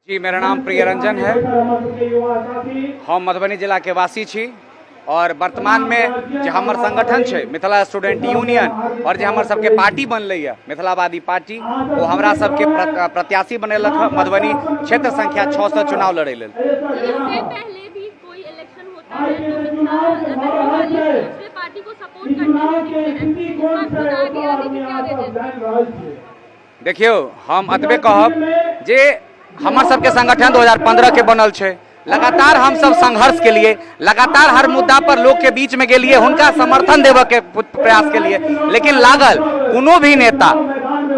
जी, मेरा नाम प्रिय रंजन है। हम मधुबनी जिला के वासी छी और वर्तमान में जे हमर संगठन छै मिथिला स्टूडेंट यूनियन और जे हमर सबके पार्टी बनलै है मिथिलावादी पार्टी, ओ हमरा सबके प्रत्याशी बनेलक है मधुबनी क्षेत्र संख्या 6 से चुनाव लड़ै लेल। इससे पहले भी कोई इलेक्शन होता है तो मिथिला वाले दूसरे पार्टी को सपोर्ट करते हुए दिखते हैं, इस बार खुद आगे आने की क्या वजह है? देखियौ, हम एतबे कहब जे हमर सबके संगठन 2015 के बनल छै। लगातार हम सब संघर्ष के लिए, लगातार हर मुद्दा पर लोग के बीच में गेलिए, हुनका समर्थन देबऽ के प्रयास के लिए, लेकिन लागल कोनो भी नेता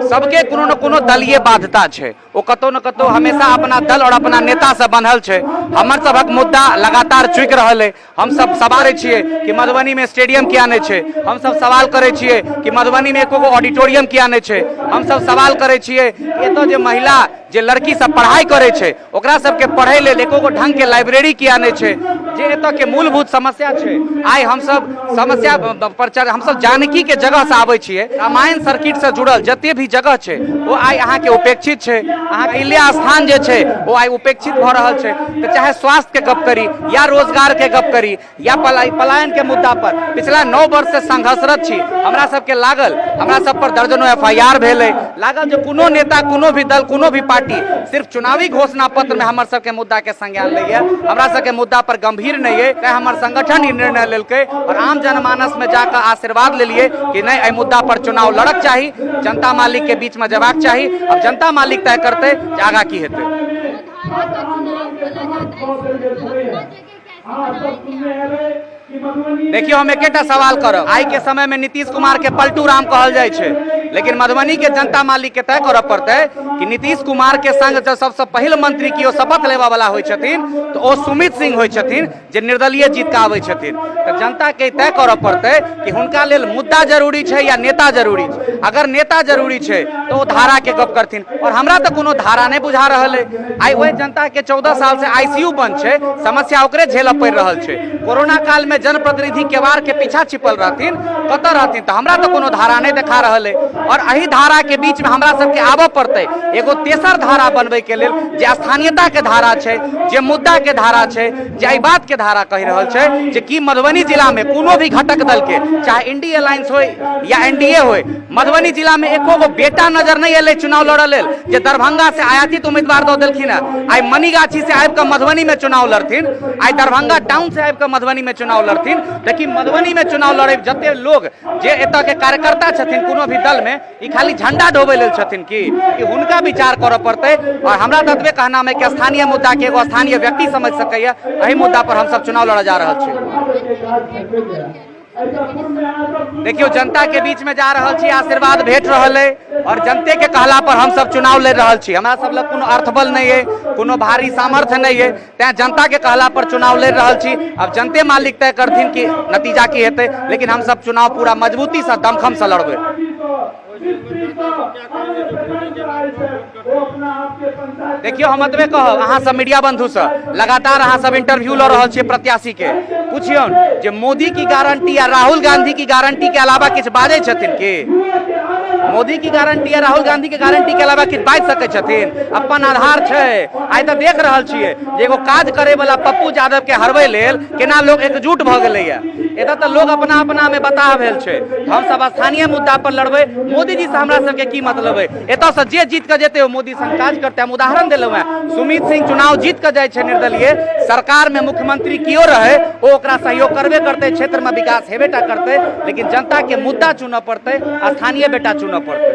सबके कोनो न कोनो दलीय बाध्यता छै, ओ कतौ न कतौ हमेशा अपना दल और अपना नेता से बन्हल छै। हमर सबक मुद्दा लगातार चुकि रहल है। हम सब सवाल करै छियै कि मधुबनी में स्टेडियम किया नहि छै, हम सब सवाल करै छियै कि मधुबनी में एको गो ऑडिटोरियम किया नहि छै, हम सब सवाल करै छियै कि एतऽ जे महिला जे लड़की सब पढ़ाइ करै छै ओकरा सबके पढ़ै लेल एको गो ढंग के लाइब्रेरी किया नहि छै, जे एतऽ के मूलभूत समस्या छै। आइ हम सब समस्या पर चल, हम सब जानकी के जगह से आबै छियै, रामायण सर्किट से जुड़ल जते भी जगह छै ओ आइ अहाँके उपेक्षित छै। अहाँके अहिल्या स्थान जे छै ओ आइ उपेक्षित भऽ रहल छै। तऽ चाहे स्वास्थ्य के गप करी या रोजगार के गप करी या पलायन के मुद्दा पर पिछला 9 वर्ष से संघर्षरत छी। हमरा सबके लागल, हमरा सब पर दर्जनों एफ I R भेलै, लागल जे कोनो नेता, कोनो भी दल, कोनो भी पार्टी सिर्फ चुनावी घोषणा पत्र में हमर सबके मुद्दा के संज्ञान लैए, हमरा सबके मुद्दा पर गंभीर नहीं है। तैं हमर संगठन ई निर्णय लेलकै और आम जनमानस में जाकर आशीर्वाद लेलिए कि नहीं, एहि मुद्दा पर चुनाव लड़क चाही, जनता मालिक के बीच में जेबाक चाही। अब जनता मालिक तय करतै जे आगाँ की हेतै। धारा का चुनाव बोला जाता है, अपना जगह कैसे बनाएंगे आप? देखियो, हम एकेटा सवाल करब। आइ के समय में नीतीश कुमार के पलटू राम कहल जाइ छै, लेकिन मधुबनी के जनता मालिक के तय करऽ पड़तै कि नीतीश कुमार के संग जब सबसे पहिल मंत्री केओ शपथ लेबऽ वाला होइ छथिन तऽ ओ सुमित सिंह होइ छथिन जे निर्दलीय जीत के आबै छथिन। तऽ जनता के तय करऽ पड़तै कि हुनका लेल मुद्दा जरूरी छै या नेता जरूरी छै। अगर नेता जरूरी छै तऽ ओ धारा के गप करथिन, और हमरा तऽ कोनो धारा नहि बुझा रहल अइ। आइ ओहि जनता के 14 साल से आईसीयू बंद छै, समस्या ओकरे झेलऽ पड़ि रहल छै। कोरोना काल में जनप्रतिनिधि केवाड़ के पीछा छिपल रहथिन, कतऽ रहथिन? तऽ हमरा तऽ कोनो धारा नहि देखा रहल अइ। और एहि धारा के बीच में हमरा सबके आबऽ पड़तै एगो तेसर धारा बनबै के लेल, जे स्थानीयता के धारा छै, जे मुद्दा के धारा छै, जे एहि बात के धारा कहि रहल छै जे कि मधुबनी जिला में कोनो भी घटक दल के, चाहे इंडी अलायंस होय या एनडीए होय, मधुबनी जिला में एको गो बेटा नजर नहीं एलै चुनाव लड़ऽ लेल, जे दरभंगा से आयातित उम्मीदवार दऽ देलखिन हेँ। आइ मनीगाछी से आबि कऽ मधुबनी में चुनाव लड़थिन, आइ दरभंगा टाउन से आबि कऽ मधुबनी में चुनाव लड़थिन, लेकिन मधुबनी में चुनाव लड़े जते लोग जे एतऽ के कार्यकर्ता छथिन कोनो भी दल में, ई खाली झंडा ढोबै लेल छथिन कि ई हुनका विचार करऽ पड़तै। और हमरा तऽ एतबे कहना है कि स्थानीय मुद्दा के एगो स्थानीय व्यक्ति समझ सकैया, एहि मुद्दा पर हमसब चुनाव लड़ऽ जा रहल छी। देखियौ, जनता के बीच में जा रहल छी, आशीर्वाद भेट रहल है और जनते के कहला पर हम सब चुनाव लड़ रहल छी। हमरा सब लग कोनो अर्थबल नहीं है, कोनो भारी सामर्थ्य नहीं है, तैं जनता के कहला पर चुनाव लड़ रहल छी। अब जनते मालिक तय करथिन कि नतीजा की हेतै, लेकिन हम सब चुनाव पूरा मजबूती से दमखम से लड़बै। देखियौ, हम एतबे कहब अहाँ सब मीडिया बंधु से, लगातार अहाँ सब इंटरव्यू लऽ रहल छियै प्रत्याशी के, पुछियौन जे मोदी की गारंटी या राहुल गांधी की गारंटी के अलावा किछु बाजै छथिन की? मोदी की गारंटी या राहुल गांधी के गारंटी के अलावा किछु बाजि सकै छथिन? अपन आधार छै। आइ तऽ देख रहल छियै जे एगो काज करे वाला पप्पू यादव के हरबै लेल केना लोग एकजुट भऽ गेलैया। एतऽ तऽ लोग अपना अपना में बताह भेल छै। हम सब स्थानीय मुद्दा पर लड़बै, मोदी जी से हमरा सबके की मतलब है? एतऽ से जे जीत के जेतै ओ मोदी संग काज करतै। हम उदाहरण देलहुँ हेँ, सुमित सिंह चुनाव जीत के जाइ छै निर्दलीय, सरकार में मुख्यमंत्री केओ रहे ओ ओकरा सहयोग करबे करतै, क्षेत्र में विकास हेबे टा करतै, लेकिन जनता के मुद्दा चुनऽ पड़तै, स्थानीय बेटा चुनऽ पड़तै।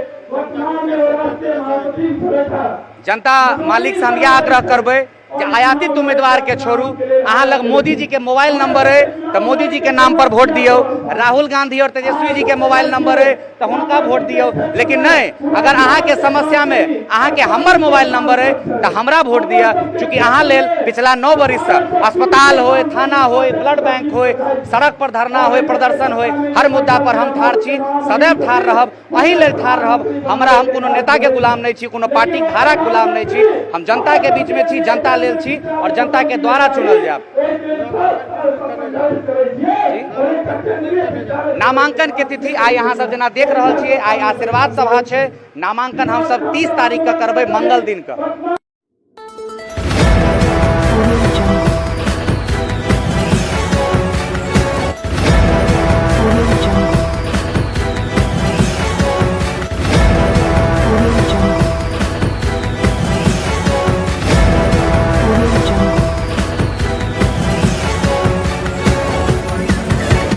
जनता मालिक से हम इएह आग्रह करबै जे आयातित उम्मीदवार के छोड़ू। अहाँ लग मोदी जी के मोबाइल नंबर है तो मोदी जी के नाम पर वोट दियौ, राहुल गांधी और तेजस्वी जी के मोबाइल नंबर है तो हुनका वोट दियौ, लेकिन नहीं, अगर अहाँ के समस्या में अहाँ के हमर मोबाइल नंबर है तो हमरा वोट दिअ, चूँकि अहाँ लेल पिछला 9 बरिस से अस्पताल होय, थाना होय, ब्लड बैंक होय, सड़क पर धरना होय, प्रदर्शन होय, हर मुद्दा पर हम ठाढ़ छी, सदैव ठाढ़ रहब, एहि लेल ठाढ़ रहब। हम कोनो नेता के गुलाम नहीं छी, कोनो पार्टी के धारा के गुलाम नहीं छी, हम जनता के बीच में छी, जनता लेल छी और जनता के द्वारा चुनल जायब। नामांकन के तिथि आइ अहाँ सब जेना देख रहल छियै, आइ आशीर्वाद सभा छै। नामांकन हम सब 30 तारीख के करबै, मंगल दिन के।